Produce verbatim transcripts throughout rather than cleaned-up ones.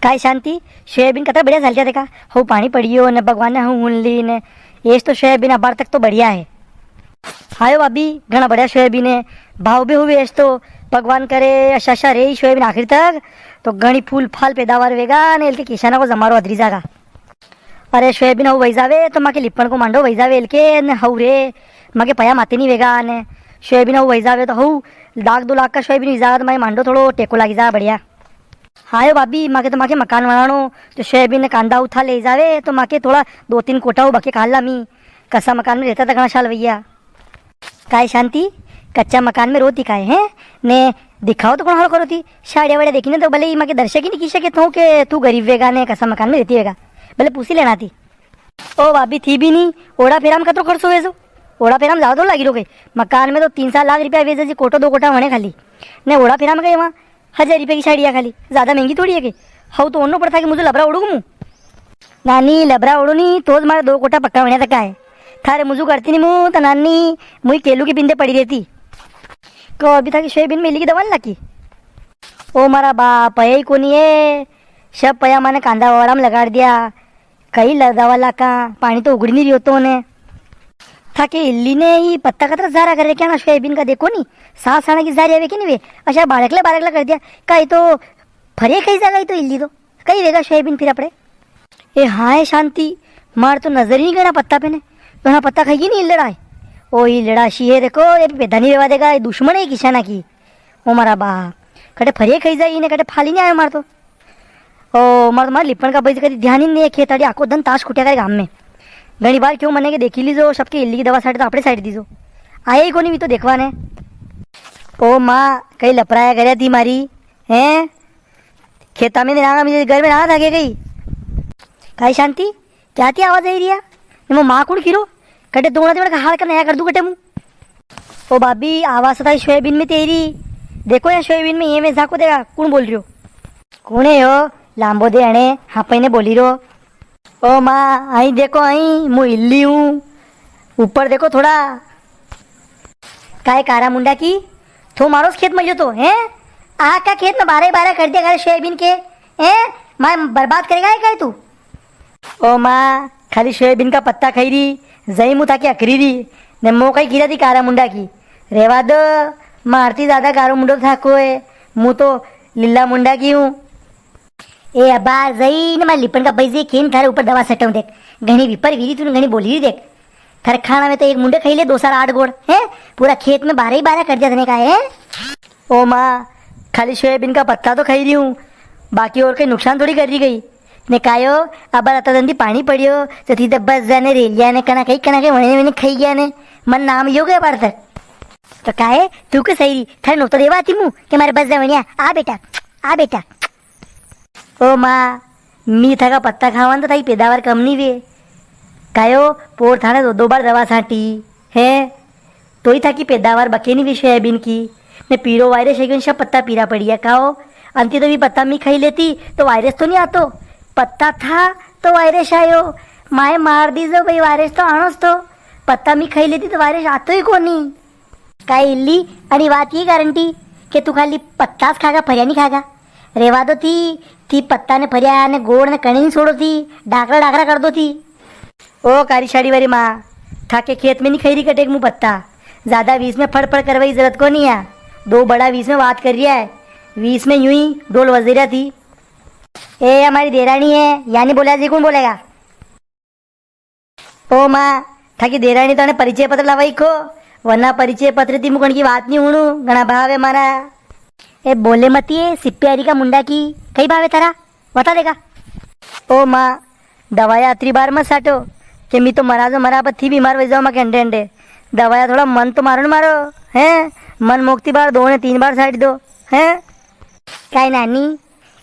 काय शांति, सोयाबीन कतरा बढ़िया चाल रिया देखा, हऊ पाणी पड़ियो ने भगवान ने हऊ हुन ली ने, एस तो सोयाबीन अबार तक तो बढ़िया है। हायो भाभी, घणा बढ़िया सोयाबीन है, भाव भी हुए एस तो, भगवान करे अशा अशा रे सोयाबीन आखिर तक, तो घणी फूल फाल पैदावार वेगा ने एलके किसाना को जमारो अदरी जागा। अरे सोयाबीन हऊ वही जावे तो माके लिपण को मांडो वही जावे एलके ने हऊ रे, माके पया माते नी वेगा ने, सोयाबीन हऊ वही जावे तो हऊ लाख दो लाख का सोयाबीन वही जागा तो माके मांडो थोड़ो टेको लागी जा बढ़िया। हाँ यो भाभी, माके तो माके मकान बनानो, तो सोयाबीन ने कांदा उठा ले जावे, तो माके थोड़ा दो तीन कोटा हो बके काला मी। कसा मकान में रहता था घणा साल भैया। काय शांति, कच्चा मकान में रोती काय है? ने दिखाओ तो कौन हाल करो थी? साड़िया वाड़िया देखी ने तो भले ही माके दर्शक ही नी की सके तो के तू गरीब वेगा ने कसा मकान में रहती वेगा। भले पूछी लेना थी। ओ भाभी थी भी नी, ओड़ा फेरा में कतरो खर्चो वेजो? ओड़ा फेरा में ज्यादा तो लागी रो गई। मकान में तो तीन चार लाख रुपया वेजे जी, कोटो दो कोटा वणे खाली। ने ओड़ा फेरा में गई वहाँ हजार रुपया की साड़ी है खाली, ज्यादा महंगी थोड़ी है के। हऊ तो ओनो पड़ता कि मुझे लबरा ओढ़ू मु। नानी, लबरा ओढ़ू नी, तो मारा दो कोटा पक्का वण्या तक है। थारे मुझू करती नी मु, तो नानी, मुई केलू की पिंदे पड़ी रहती। को अभी तक सोयाबीन में इल्ली की दवा नी लाकी? ओ मारा बाप, है ही कोनी है। सब पया माने कांदा वाड़ा में लगा दिया। कई ल-, दवा लाका, पाणी तो उगड़ी नी रियो तो ने। थाके इल्ली ने ई पत्ता कतरा जारा करे क्या ना सोयाबीन का देखो नी, सास आना की जारी आवे के नी वे, अच्छा बारकला बारकला कर दिया, कई तो फरे खाई जागा ई तो इल्ली तो, कई वेगा सोयाबीन फिर अपड़े। ए हाँ है शांति, मार तो नजर ही नी गया पत्ता पे ने, घणा पत्ता खाई नी इल्लड़ा है। ओ इल्लड़ा शी है देखो, ये पैदा नी रेवा देगा, ये दुश्मन है किसाना की। ओ मारा बा, कटे फरिये खाई जाई ने कटे फाली नी आयो मार तो। ओ मार तो मार लिपण का बई कदी ध्यान ही नी है, खेत आड़ी आको दन ताश खुटिया करे गाम में। घणी बार क्यों मने के देखी लीजो, सबके इल्ली की दवा साइड तो आपणे साइड दीजो। आया ही कोनी भी तो देखवा ने। ओ माँ, कई लपराया करे थी मारी, हैं? खेता में ना, मुझे घर में ना था के गई। काई शांति? क्या ती आवाज आई रिया? ने मो माँ कुण खीरो? कटे दोना ते बड़ा हाल का नया कर दू कटे मु। ओ भाभी, आवाज तो थारी सोयाबीन में तेरी। देखो या सोयाबीन में ये में जाको देगा, कुण बोल रियो? कुण है यो? लांबो दे अणे, हाँ पहने बोली रो। ओ माँ, आई देखो आई, मु इल्ली हूँ। ऊपर देखो थोड़ा। काय कारा मुंडा की, थो मारो खेत में जो तो, हैं? आका खेत में बारह ही बारह कर दिया करे सोयाबीन के, हैं? मार बर्बाद करेगा है काय तू? ओ माँ, खाली सोयाबीन का पत्ता खाई री, जई मु थाके अकरी री, ने मो कई गिरा दी कारा मुंडा की। रेवा दो, मारती ज्यादा कारो मुंडो थाको है, मु तो लीला मुंडा की हूँ। ए अबार जई ने मारे लिपण का बैजे खेन थारे ऊपर दवा सटाऊं देख, घणी विपर वीरी तूने घणी बोली री देख। थारे खाना में तो एक मुंडे खाई ले, दो साल आठ गोड़, हैं? पूरा खेत में बारह ही बारह कर दिया तने का है? ओ माँ, खाली सोयाबीन का पत्ता तो खाई री हूँ, बाकी और कोई नुकसान थोड़ी कर री गई। ने कायो, अबार अता दंदी पाणी पड़ियो, तो थी तो बस जाने रेलिया ने कना कई, कना कई वने वने खाई गया ने, मन नाम लियो गया बार तक। तो काहे, तू के सही री, थारे नोता देवा आती मु, के मारे बस जा वनिया, आ बेटा, आ बेटा। ओ माँ, मी थाका पत्ता खावन तो थाकी पैदावार कम नी वे। कायो, पोर थाने दो दो बार दवा सांटी, हैं? तो ही थाकी पैदावार बके नी वे सोयाबीन की। ने पीरो वायरस है क्यों सब पत्ता पीरा पड़िया काओ। अंती तो भी पत्ता मी खाई लेती, तो वायरस तो नी आतो। पत्ता था, तो वायरस आयो। माए मार दीजो भाई, वायरस तो आणो ज तो। पत्ता मी खाई लेती, तो वायरस आतो ही कोनी। काई इल्ली, अणी बात की गारंटी के तू खाली पत्ता ज खागा, फरिया नी खागा? रेवा दो थी, थी पत्ता ने फरिया ने गोड़ ने कणी नी छोड़ो थी, डाकरा डाकरा कर दो थी। ओ कारी साड़ी वाली माँ, थाके खेत में नी खाई री कटेक मु पत्ता, ज्यादा वीस में फड़ फड़ करवाई जरूरत कोनी है। दो बड़ा वीस में बात कर रिया है, वीस में यूं ही ढोल वजेरिया थी। ए हमारी देराणी है, यानी बोला जी कुण बोलेगा? ओ माँ, थाकी देराणी तो अणे परिचय पत्र लावाई को, वरना परिचय पत्र थी मुकण की बात नी हुणू, घणा भाव है मारा। ए बोले मती, ए सिप्यारी का मुंडा की, कई भाव है थारा? बता देगा। ओ माँ, दवाया अतरी बार मत साटो, के मी तो मरा जो मरा, पर थी बीमार वई जाओ माके अंडे अंडे। दवाया थोड़ा मन तो मारो न मारो, हैं? मन मोकती बार दो ने तीन बार साट दो, हैं? काय नानी,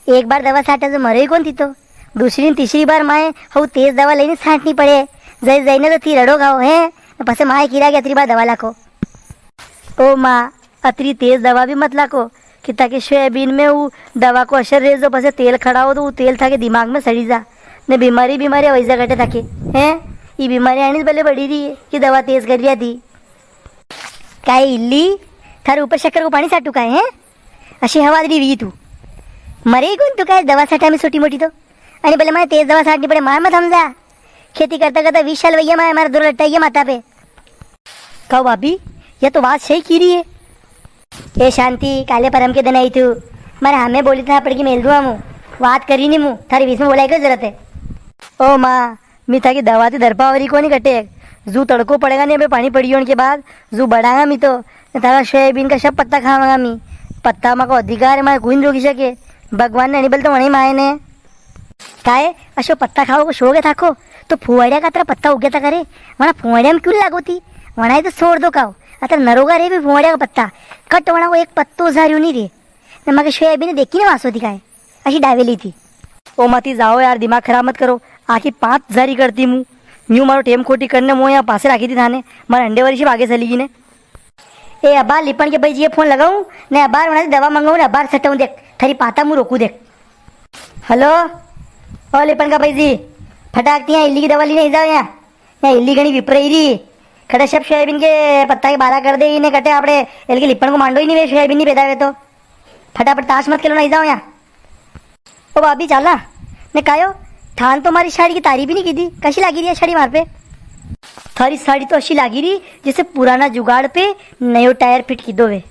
एक बार दवा साटा तो मरो ही कोनी थी तो। दूसरी ने तीसरी बार माए हऊ तेज दवा लेने सांटनी पड़े। जई जई ने तो थी रड़ो खाओ, हैं? पसे माए कीरा के अतरी बार दवा लाखो। ओ माँ, अतरी तेज दवा भी मत लाखो कि ताकि सोयाबीन में वो दवा को असर रह जो, पसे तेल खड़ाओ तो वो तेल थाके दिमाग में सड़ी जा, ने बीमारी बीमारी वई जा घटे थाके, हैं? ई बीमारी आनी भले बड़ी री है कि दवा तेज कर रिया थी। काय इल्ली, थारे ऊपर शक्कर को पाणी साटू काय, हैं? अशी हवादड़ी वी तू। मरे ही कोनी तो काई दवा साटा में छोटी मोटी तो। अने भले मारे तेज दवा साटनी पड़े, मार मत समझा। खेती करता करता बीस साल वैया मारे, मारे दो लट्टा ये माथा पे। कहो भाभी, या तो बात सही की री है। ए शांति, काले परम के दिन आई तू, मारे हामे बोली था पड़ की मेल दूँ मु, बात करी नी मु, थारे बीच में बोलाय की जरूरत है? ओ माँ, मी थाकी दवा ती डरपा वारी कोनी कटे। जू तड़को पड़ेगा नी, अबे पाणी पड़ियो उनके बाद, जू बढ़ांगा मी तो, ने थारा सोयाबीन का सब पत्ता खावांगा मी। पत्ता माको अधिकार है, मारे कोई नी रोकी सके। भगवान ने अणी बल तो वणे माये ने। काये, अशो पत्ता खावा को शौक है थाको? तो फुवाड़िया का अतरा पत्ता उग्या था करे, वणा फुवाड़िया में क्यों लागो थी? वणा ही तो छोड़ दो काओ, अतरा नरोगा रे भी फुवाड़िया का पत्ता। कट वणा को एक पत्तो झारियो नी रे। ने माके सोयाबीन देखी ने वासो थी काये, अशी डावेली थी। ओ माती जाओ यार, दिमाग खराब मत करो। आखी पांच झारी करती मु, न्यू मारो टेम खोटी करने मो यहाँ पासे राखी थी थाने, मारे अंडे वाली शिप आगे चली गई ने। ए अबार लिपण के भाई जी ये फोन लगाऊं ने, अबार वणा से दवा मंगाऊं ने, अबार सटाऊं देख, थारी पाता मु रोकू देख। हेलो, ओ लिपण का भाई जी, फटाक ती यहाँ इल्ली की दवा ली ने जाओ यहाँ। यहाँ इल्ली घणी विपरई री। कटे सब सोयाबीन के पत्ता के बारा कर दे, इने कटे आपणे एलके लिपण को मांडो ही नी वे, सोयाबीन नी पैदा वे तो। फटाफट ताश मत खेलो, नी जाओ यहाँ। ओ भाभी चाला, ने कायो, थान तो मारी साड़ी की तारीफ ही नी की थी, कशी लागी री है साड़ी मार पे? थारी साड़ी तो अशी लागी री जैसे पुराना जुगाड़ पे नयो टायर फिट की दो वे।